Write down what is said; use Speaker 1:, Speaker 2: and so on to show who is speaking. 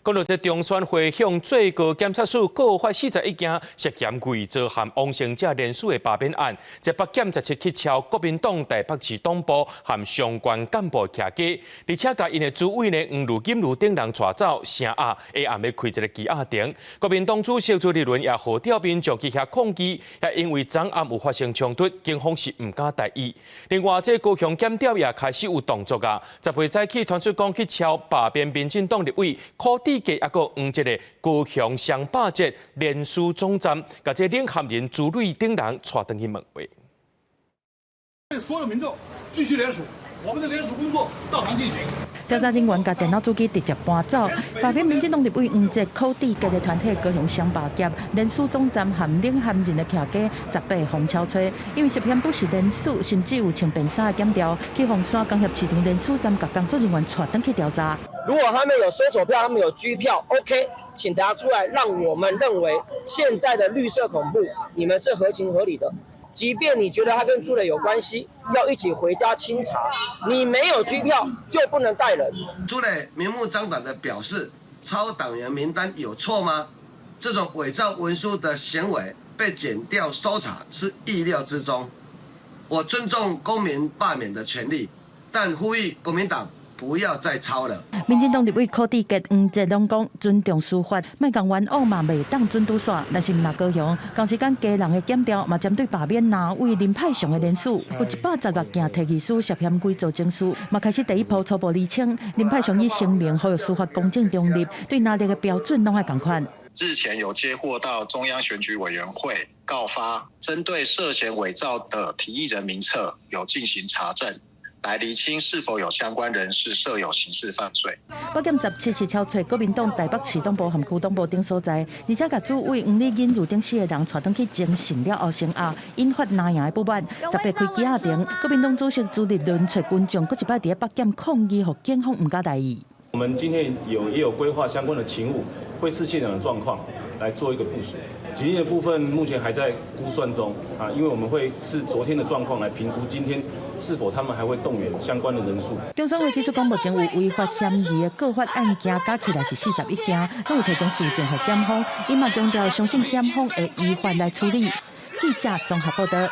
Speaker 1: 講到這中選會向最高檢察署告發41件涉嫌偽造和王成哲連署的罷免案，這北檢17去抄國民黨台北市黨部和相關幹部徛家，而且共𪜶的主委呢黃如金如等人帶走，聲押下暗欲開一个羈押庭。國民黨主席朱立倫也號召民眾去遐抗議，也因為昨暗有發生衝突，警方是毋敢大意。另外，這高雄檢調也開始有動作啊！18早起傳出講去抄罷免民進黨立委柯志杰，抑閣黃捷的高雄雙百節連署總站，共這領銜人朱瑞等人帶轉去問話。
Speaker 2: 所有民眾繼續聯署，我們的聯署工作照常進行。
Speaker 3: 調查人員共電腦主機直接搬走，罷免民進黨立委黃捷、柯志杰的團體高雄雙百業連署總站和領銜人的徛家18予抄揣，因為涉嫌不實連署，甚至有穿便衫的檢調去鳳山工業市場連署站，共工作人員帶轉去調查。
Speaker 4: 如果他們有搜索票，他們有拘票，OK，請大家出來，讓我們認為現在的綠色恐怖，你們是合情合理的。即便你覺得他跟朱磊有關係，要一起回家清查，你沒有拘票就不能帶人。
Speaker 5: 朱磊明目張膽的表示抄黨員名單有錯嗎？這種偽造文書的行為被檢調搜查是意料之中。我尊重公民罷免的權利，但呼籲國民黨不要再抄了。
Speaker 3: 民進黨立委柯志杰、黃捷攏講尊重司法，莫共冤枉嘛，袂當準拄煞。但是毋但高雄，同時間基隆的檢調嘛針對罷免藍委林派祥的連署，有116件提議書涉嫌偽造證書，嘛開始第一波初步釐清。林派祥以聲明呼籲司法公正中立，對藍綠的標準攏愛仝款。
Speaker 6: 日前有接獲到中央選舉委員會告發，針對涉嫌偽造的提議人名冊有進行查證，來釐清是否有相關人士涉有刑事犯罪。
Speaker 3: 北檢17是抄揣國民黨台北市黨部和區黨部等所在，而且共主委黃麗英如等四个人帶轉去偵訊了後聲押，引發藍營的不滿。18開羈押庭，國民黨主席朱立倫揣群眾，閣一擺佇咧北檢抗議，予警方毋敢大意。
Speaker 7: 我們今天也有規劃相關的勤務，會視現場的狀況來做一個部署。警力的部分目前還在估算中啊，因為我們會視昨天的狀況來評估今天是否他們還會動員相關的人數。
Speaker 3: 中選會指出，講目前有違法嫌疑的告發案件加起來是41件，攏有提供書證予檢方，伊嘛強調相信檢方會依法來處理。記者綜合報道。